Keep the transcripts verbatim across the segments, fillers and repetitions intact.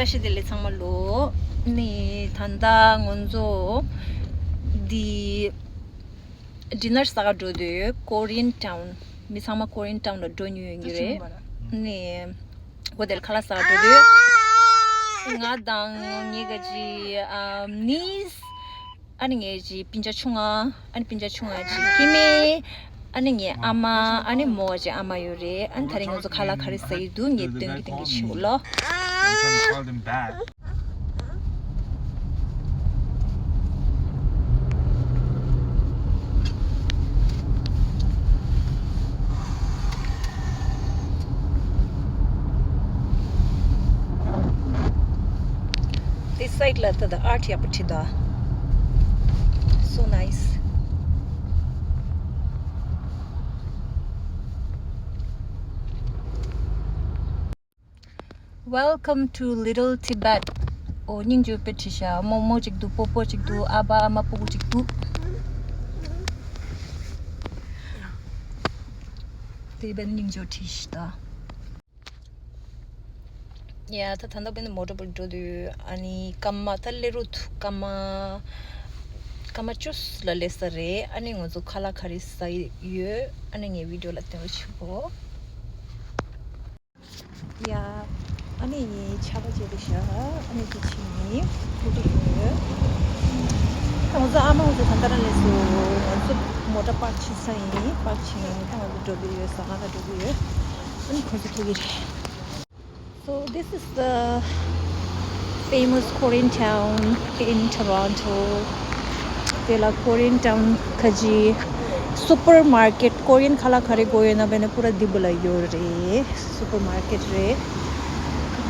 བཀྲ་ཤིས་བདེ་ལེགས་ཚང་མ་ལོ། ནི་ད་ལྟ་ང་ཚོ་འདི་ཌི་ནར་ཟ་ག་འགྲོ་དུས་ཀོ་རི་ཡན་ཊའུན། མི་ཚང་མ་ཀོ་རི་ཡན་ཊའུན་ལ་འགྲོ་མྱོང་ཡོད་ཀྱི་རེད། ནི་ཧོ་ཊེལ་ཁ་ལག་ཟ་ག་འགྲོ་དུས་ང་དང་ངའི་ག་ཅི་ཨ་ནིས། ཨ་ནི་ངའི་ཅི་སྤུན་ཀྱག་ཆུང་ང་། ཨ་ནི་སྤུན་ཀྱག་ཆུང་ང་ཅི་ཀི་མེ། ཨ་ནི་ངའི་ཨ་མ། ཨ་ནི་མོ་ཅི་ཨ་མ་ཡོད་རེད། ཨ་ནི་ད་རེས་ང་ཚོ་ཁ་ལག་ག་རེ་ཟ་ཡི་འདུག་ངས་སྟོན་གི་སྟོན་གི་ཆེ་བོ་ལོ། I'm trying to call them back. This side ལ་ད་ད་ཨར་ཊི་ཡག་པོ་བྲིས་འདུག So nice. Welcome to Little Tibet. ཨོ་སྙིང་རྗེ་པོ་བྲིས་ཤག་མོག་མོག་ཅིག་འདུག་པོ་པོ་ཅིག་འདུག་ཨ་ཕ་ཨ་མ་སྤུ་གུ་ཅིག་འདུག་དེ་བས་སྙིང་རྗེ་པོ་བྲིས་ཤག་ད། ཡ་ད་ད་ལྟ་བས་ནི་མོ་ཊ་པུར་འགྲོ་དུས་ཨ་ནི་སྐར་མ་ད་སླེབས་རུ་ཐུག་སྐར་མ་སྐར་མ་བཅུ་ལ་སླེབས་ས་རེད། ཨ་ནི་ང་ཚོ་ཁ་ལག་ག་རེ་ཟ་ཡི་ཡོད། ཨ་ནི་ངའི་བི་ཌི་ཡོ་ལ་སྟོན་རོགས་བྱེད་གོ། ཡ། ཨ་ནི་ངས་ཆར་པ་བརྗེ་དུ་བཞག་ཨ་ནི་དེ་ཕྱིན་ནི་ཕུ་ཏི་ཡོད། ད་ང་ཚོ་ཨ་མ་ང་ཚོ་ད་ལྟ་རང་ལས་སུ་ང་ཚོ་མོ་ཊ་པཱརྐ་བྱེད་ས་ཡིན། པཱརྐ་བྱེད་ནས་ད་ང་ཚོ་འགྲོ་གི་ཡོད། ཟ་ཁང་ལ་འགྲོ་གི་ཡོད། ཨ་ནི་ཁོ་ཚོ་ཐུག་གི་རེད། So this is the famous Korean town in Toronto. དེ་ལ་Korean town ཁ་ཅིག་སུ་པར་མར་ཀེཊ། ཀོ་རི་ཡན་ཁ་ལག་ག་རེ་དགོས་ཡོད་ན་བས་ན་པུ་ར་འདི་པུ་ལ་ཡོད་རེད། སུ་པར་མར་ཀེཊ་རེད།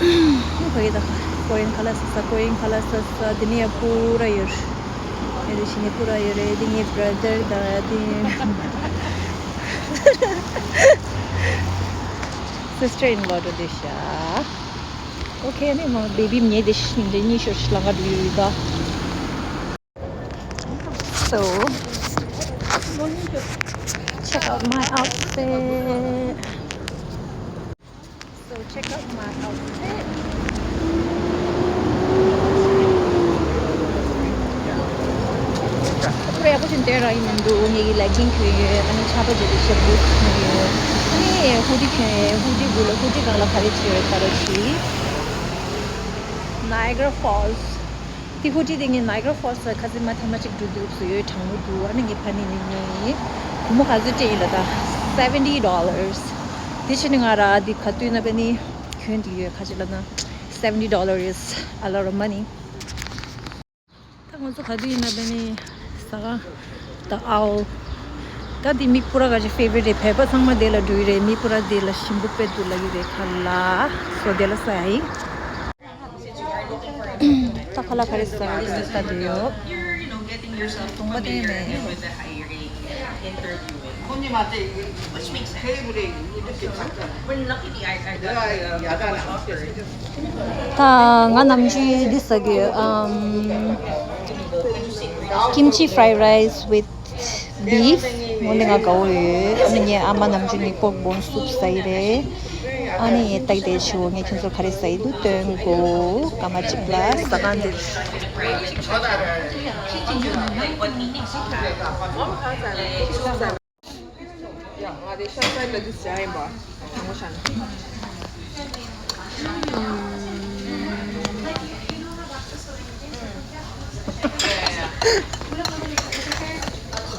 ཨ་ནི་ཕ་གི་ད་ཀོ་རི་ཡན་ཁ་ལག་ཟ་ས། ཀོ་རི་ཡན་ཁ་ལག་ཟ་ས་འདི་ནས་ཡ་པུ་ར་ཡོད་རེད། ཨེ་རེ་ཤི་ནས་པུ་ར་ཡོད་རེད། འདི་ངའི་བྷ་ར་དར་དང་འདི་སིས་ཊར་ཨིན་ལོ་འགྲོ་དེ་ཤ། ཨོ་ཁེ། ནི་མ་བེ་བི་མྱེ་དེ་ཤི་འདྲེ་གཉིས་ཤོར་ཤི་ལང་ག་འགྲོ་ཡོད་ད། So, check out my outfit. So, check out my outfit. ཁོ་རེ་ཡག་པོ་ཅིག་སྟོན་ར་ཡིན་མི་འདུག་ངེད་ཀྱི་ལེ་གིང་གྱོན་ཡོད། ཨ་ནི་ཆར་པ་བརྗེ་དུས་ཞབས་བྲོ་གྱོན་ཡོད། ཨ་ནི་ཧུ་ཌི་གྱོན་ཡོད། ཧུ་ཌི་དགུ་ལ་ཧུ་ཌི་སྒང་ལ་ག་རེ་བྱས་ཡོད་ད་ར་ཞིག Niagara Falls. དེ་ཧུ་ཌི་དེ་ངས་Niagara Falls ལ་ཁ་སང་མ་ཐེངས་མ་གཅིག་འགྲོ་དུས་སུ་ཡོད། གྲང་མོ་འདུག་ཨ་ནི་ངས་ཕ་ནི་ནི་ནི་སྒོར་མོ་ག་ཚོད་སྤྲད་ཡིན་ལ་ད། Seventy dollars. དེ་ཕྱིན་ནི་ང་ར་དེ་ག་དུས་ན་བས་ནི་གྱོན་དེ་ཡོད། ཁ་ཅིག་ལ་ན་seventy dollars is a lot of money. ད་ང་ཚོ་ག་དུས་ཡིན་ན་བས་ནི་ཟ་ཁང་ད་ཨའོ། ད་དེ་མི་པུ་ར་ག་ཅིག་ཕེ་ཝ་རིཊ་རེད། བོད་པ་ཚང་མ་དེ་ལ་འགྲོ་ཡི་རེད། མི་པུ་ར་དེ་ལ་ཞིམ་པོ་དཔེ་འདུག་ལབ་ཡི་རེད། ཁ་ལག་སོ་དེ་ལ་ཟ་ཡ་ཡིན། ད་ཁ་ལག་ག་རེ་ཟ་ཡ་དེ་ལ་ཟ་དུས་ཡོད། གདོང་པ་བསྟན་མེད། ད་ང་ནམ་རྒྱུན་འདི་ཟ་གི་ཨམ། Kimchi fried rice with beef. འོ་ནི་ང་དགའ་བོ་ཡོད། ཨ་ནི་ངའི་ཨ་མ་ནམ་རྒྱུན་ནི་པོག་བོན་སུབ་ཟ་ཡི་རེད། ཨ་ནི་ངས་ཏག་ཏག་ཞུ་ངས་ཁྱེད་ཚོར་ག་རེ་ཟ་ཡི་འདུག་སྟོན་གོ། སྐར་མ་གཅིག་ལ་ཟ་ཁང་འདིར། ང་དེ་ཤ་སའི་ལ་དུ་བྱ་ཡིན་པ། དྲང་མོ་བྱ་ན།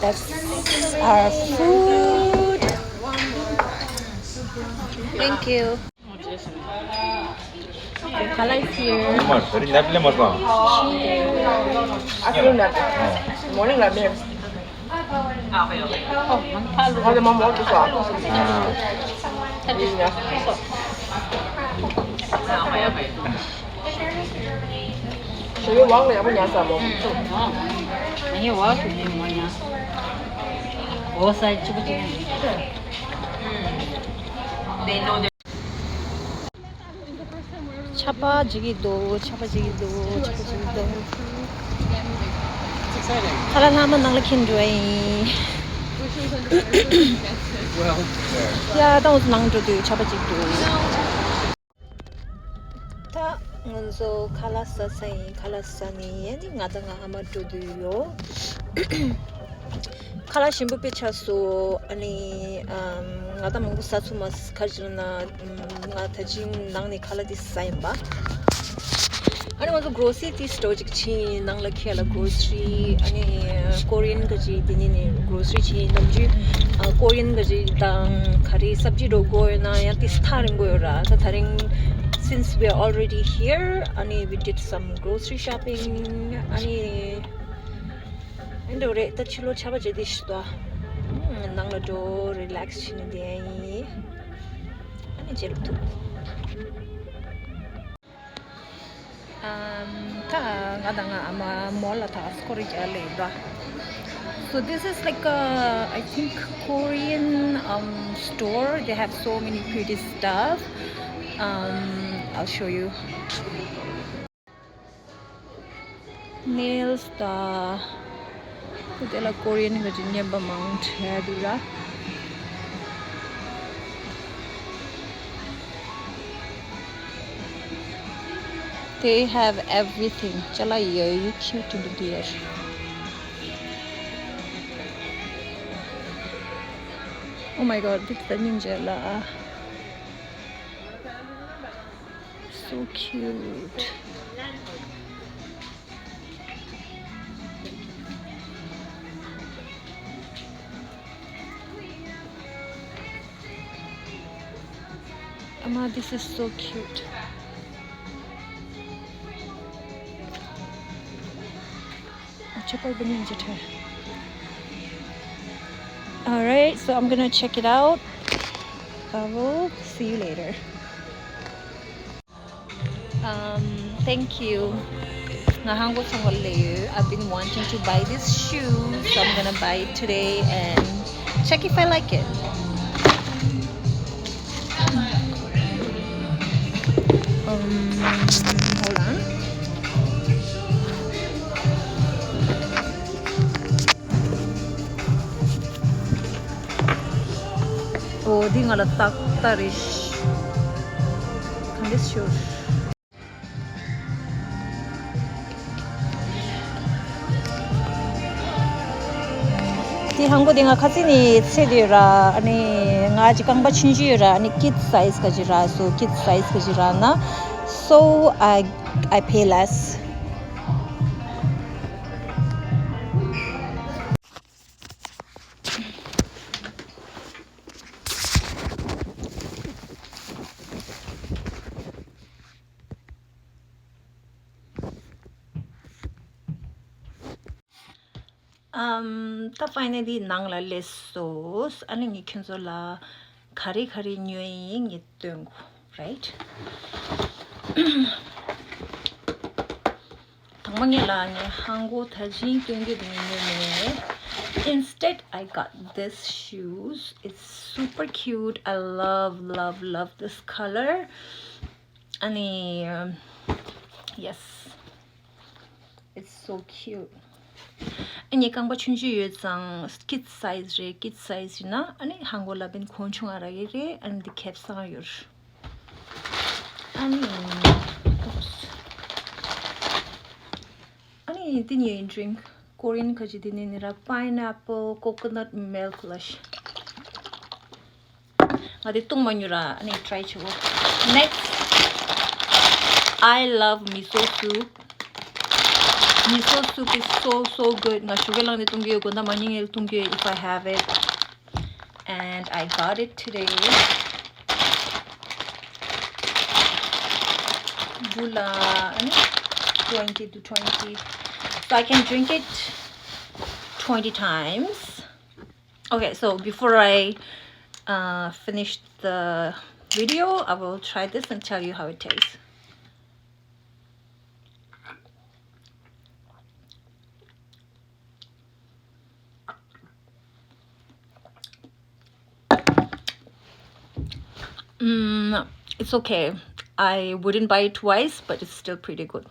That's our food. Thank you. Color is here. Very lovely, masa. Afternoon nap. Morning nap. Oh, mama, hello. Hello, mama, what is that? Ah. ཞོགས་ཀས་ཝག་ལ་ཡག་པོ་ཉལ་ས་མོ། ཨ་ནི་ཝག་ཞོགས་ཀས་མ་ཉལ། འོ་ས་ཅི་པོ་ཅི་ཡང་མེད། ཆར་པ་བརྗེ་གི་འདུག་ཆར་པ་བརྗེ་གི་འདུག་ཆར་པ་བརྗེ་གི་འདུག་ཁ་ལག་ལྷག་མ་ནང་ལ་འཁྱེར་འགྲོ་ཡ་ཡིན། ཡ་ད་འོ་ནང་འགྲོ་དུས་ཆར་པ་བརྗེ་གི་འདུག་ད་ ང་ཚོ་ཁ་ལག་ཟ་ས་ཡིན། ཁ་ལག་ཟ་ནས་ཡ་ནི་ང་དང་ང་ཨ་མ་འགྲོ་དུས་ཡོད། ཁ་ལག་ཞིམ་པོ་དཔེ་ཆགས་སོང་། ཨ་ནི་ཨམ། ང་དང་མང་པོ་ཟ་ཚུགས་མ་སོང་། ག་རེ་བྱས་ན་ང་ད་ཅིང་ནང་ནས་ཁ་ལག་འདི་ཟ་ཡིན་པ། ཨ་ནི་ང་ཚོ་གྷོ་རོ་སི་རི་སི་ཊོར་ཅིག་ཕྱིན། ནང་ལ་ཁྱེར་ལ་གྷོ་རོ་སི་རི། ཨ་ནི་ཀོ་རི་ཡན་ག་ཅིག་དེ་ནས་ནི་གྷོ་རོ་སི་རི་ཕྱིན། ནམ་རྒྱུན་ཨ་ཀོ་རི་ཡན་ག་ཅིག་དང་ག་རེ་སབ་ཇི་འགྲོ་དགོས་ཡོད་ན་ཡང་དེ་ཐག་རིང་པོ་ཡོད་ར། ད་ད་རིང་since we are already here, ཨ་ནི་we did some grocery shopping. ཨ་ནི་ཨེ་འགྲོ་རེད། ད་ཕྱི་ལོགས་ཆར་པ་བརྗེ་དེ་ཤི་ཏོ། ནང་ལ་འགྲོ་རི་ལེག་སི་བྱས་ནས་བསྡད་ཡིན། ཨ་ནི་རྗེས་ལ་ཐུག་ཨམ། ད་ང་དང་ང་ཨ་མ་མོལ་ལ་ད་སྐོར་རྒྱག་ལས་ད། So this is like a, I think, Korean um store. They have so many pretty stuff. Um, I'll show you. Nails ད། དེ་ལ་ཀོ་རི་ཡན་གྱི་རྔན་པ་མང་དྲགས་འདུག་ར། They have everything. ཅ་ལག་ཡོད་ཡོད། Cute in the beer. Oh my god, this is the ninja la. So cute. Ama, this is so cute. All right, so I'm gonna check it out. I will see you later. Um, thank you. Nga hango songol leyu. I've been wanting to buy this shoe, so I'm gonna buy it today and check if I like it. Um, hold on. Oh, འདི་ང་ལ་ཏག་ཏག་རེད། གང་འདྲ་ཞུ། དེ་ཧང་གོ་དེ་ང་ཁ་ཚིག་ནས་ཚེ་དེ་ར། ཨ་ནི་ང་ཅི་རྐང་པ་ཆུང་ཆུང་ཡོད་ར། ཨ་ནི་kid size ག་ཅི་ར། So kid size ག་ཅི་ར་ན། So I, I pay less. ཨམ། ད་finally ནང་ལ་སླེབས་སོང་། ཨ་ནི་ངས་ཁྱོད་ཚོ་ལ་ག་རེ་ག་རེ་ཉོས་ཡིན་ངས་སྟོན་གོ། Right? དང་པོ་ངས་ལ་ངས་ཧང་གོ་ད་ཅིང་སྟོན་གྱི་འདུག་ཉོས་མེད། Instead, I got this shoes. It's super cute. I love, love, love this color. ཨ་ནི། Yes. It's so cute. ཨ་ནི་རྐང་པ་ཆུང་ཆུང་ཡོད་ཙང་kid size རེད། Kid size ཡིན་ན་ཨ་ནི་ཧང་གོ་ལ་བན་གོང་ཆུང་ཨ་ར་ཡེ་རེད། ཨ་ནི་འདི་ཁེབས་སང་ཡོད། ཨ་ནི། Oops. ཨ་ནི་འདི་ཉོས་ཡིན། Drink. ཀོ་རི་ཡན་ག་ཅི་འདི་ནི་ནི་ར། Pineapple coconut milk ལ་ཤ། ང་དེ་བཏུང་མ་མྱོང་ར། ཨ་ནི་try བྱེད་གོ། Next, I love miso soup. Miso soup is so, so good. ང་ཞོགས་ཀས་བླངས་ནས་བཏུང་གི་ཡོད། དགོང་དག་མ་ཉལ་སྔོན་བཏུང་གི་ཡོད། If I have it. And I got it today. འབུ་ལ་ཨ་ནི་twenty to twenty. So I can drink it twenty times. Okay, so before I uh, finish the video, I will try this and tell you how it tastes. Mm, it's okay. I wouldn't buy it twice, but it's still pretty good.